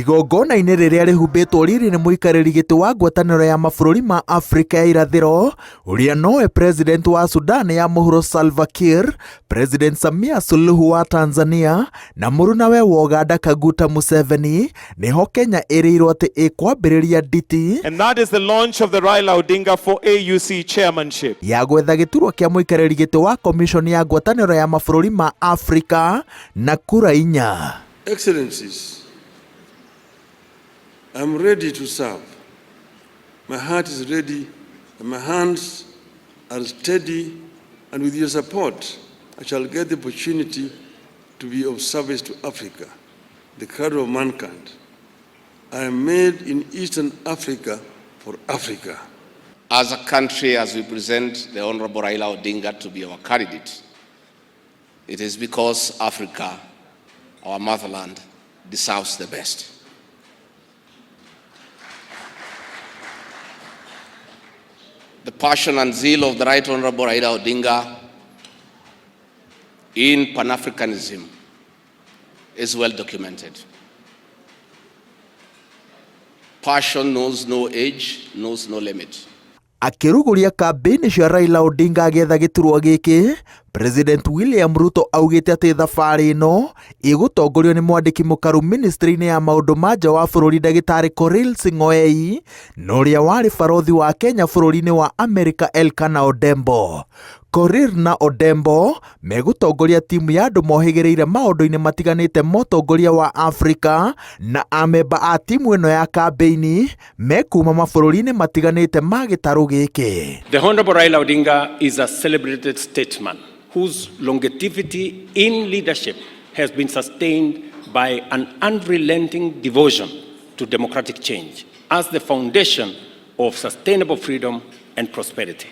Igongona-inĩ rĩrĩa rĩhumbĩtwo riri nĩ mũikarĩri gĩtĩ wa ngwatanĩro ya mabũrũri ma Afrika ya irathĩro ũrĩa nowe President wa Sudan ya mũhuro Salva Kiir, President Samia Suluhu wa Tanzania na mũrunawe wa Uganda Kaguta Museveni, nĩho Kenya ĩrĩirwo atĩ ĩkwambĩrĩria nditi And that is the launch of the Raila Odinga for AUC chairmanship. ya gwetha gĩturwa kĩa mũikarĩri gĩtĩ wa komishoni ya ngwatanĩro ya mabũrũri ma Afrika na kura inya. Excellencies, I'm ready to serve. My heart is ready and my hands are steady, and with your support, I shall get the opportunity to be of service to Africa, the cradle of mankind. I am made in Eastern Africa for Africa. As a country, as we present the Honorable Raila Odinga to be our candidate, it is because Africa, our motherland, deserves the best. The passion and zeal of the Right Honorable Raila Odinga in Pan-Africanism is well documented. Passion knows no age, knows no limit. Akĩrugũria kambĩini cia Raila Odinga agĩetha gĩturwa gĩkĩ, President William Ruto augĩte atĩ thabarĩ ĩno ĩgũtongorio nĩ mwandĩki mũkaru ministry-inĩ ya maũndũ ma nja wa bũrũri ndagĩtarĩ Korir Sing'oei na ũrĩa warĩ barothi wa Kenya bũrũri-inĩ wa Amerika Elkana Odembo. Korir na Odembo megũtongoria timu ya andũ mohĩgĩrĩire maũndũ-inĩ matiganĩte ma ũtongoria wa Afrika na amemba a timu ĩno ya kambĩini mekuma mabũrũri-inĩ matiganĩte ma gĩtarũ gĩkĩ. The Honorable Raila Odinga is a celebrated statesman whose longevity in leadership has been sustained by an unrelenting devotion to democratic change as the foundation of sustainable freedom and prosperity.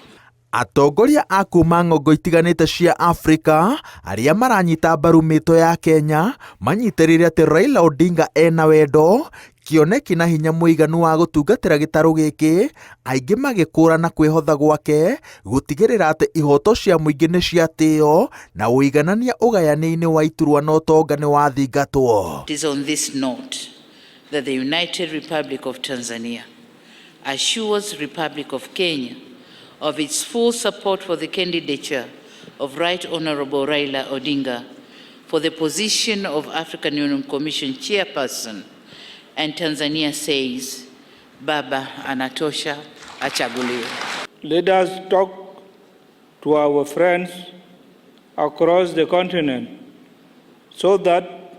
Atongoria a kuma ng'ongo itiganĩte cia Afrika arĩa maranyita mbaru mĩto ya Kenya manyitĩrĩire atĩ Raila Odinga ena wendo, kĩoneki na hinya mũiganu wa gũtungatĩra gĩtarũ gĩkĩ, aingĩ magĩkũrana kwĩhotha gwake gũtigĩrĩra atĩ ihoto cia mũingĩ nĩ ciatĩo na ũiganania ũgayania-inĩ wa iturwa na ũtonga nĩ wathingatwo. It is on this note that the United Republic of Tanzania assures Republic of Kenya of its full support for the candidature of Right Honorable Raila Odinga for the position of African Union Commission Chairperson, and Tanzania says, Baba anatosha, achaguliwe. Let us talk to our friends across the continent so that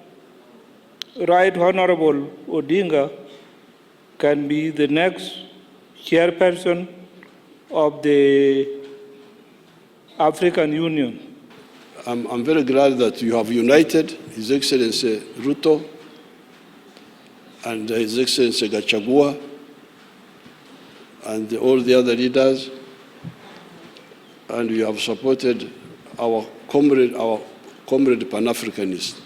Right Honorable Odinga can be the next chairperson of the African Union. I'm very glad that you have united His Excellency Ruto and His Excellency Gachagua and all the other leaders, and you have supported our comrade Pan-Africanist.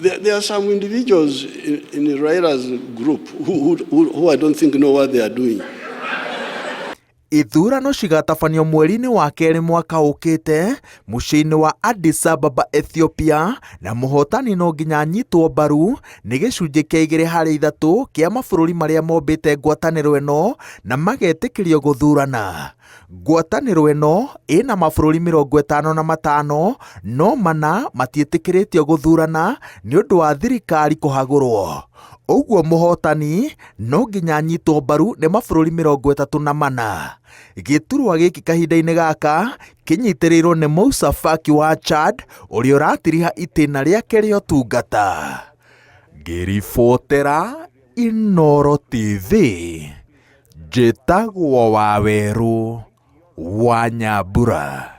There are some individuals in Raila's group who I don't think know what they are doing. Ithurano cigatabanio mweri-inĩ wa kerĩ mwaka ũkĩte mũciĩ-inĩ wa Addis Ababa, Ethiopia, na mũhotani no nginya anyitwo mbaru nĩ gĩcunjĩ kĩa igĩrĩ harĩ ithatũ kĩa mabũrũri marĩa mombĩte ngwatanĩro ĩno na magetĩkĩrio gũthurana. Ngwatanĩro ĩno ĩna mabũrũri 55 no mana matiĩtĩkĩrĩtio gũthurana nĩ ũndũ wa thirikari kũhagũrwo. Ũguo mũhotani no nginya anyitwo mbaru nĩ mabũrũri 34. Gĩturwa gĩkĩ kahinda-inĩ gaka kĩnyitĩrĩirwo nĩ Moussa Faki wa Chad ũrĩa ũratiriha itĩna rĩake rĩa ũtungata. Ngĩribotera Inooro TV, njĩtagwo Wawerũ wa Nyambura.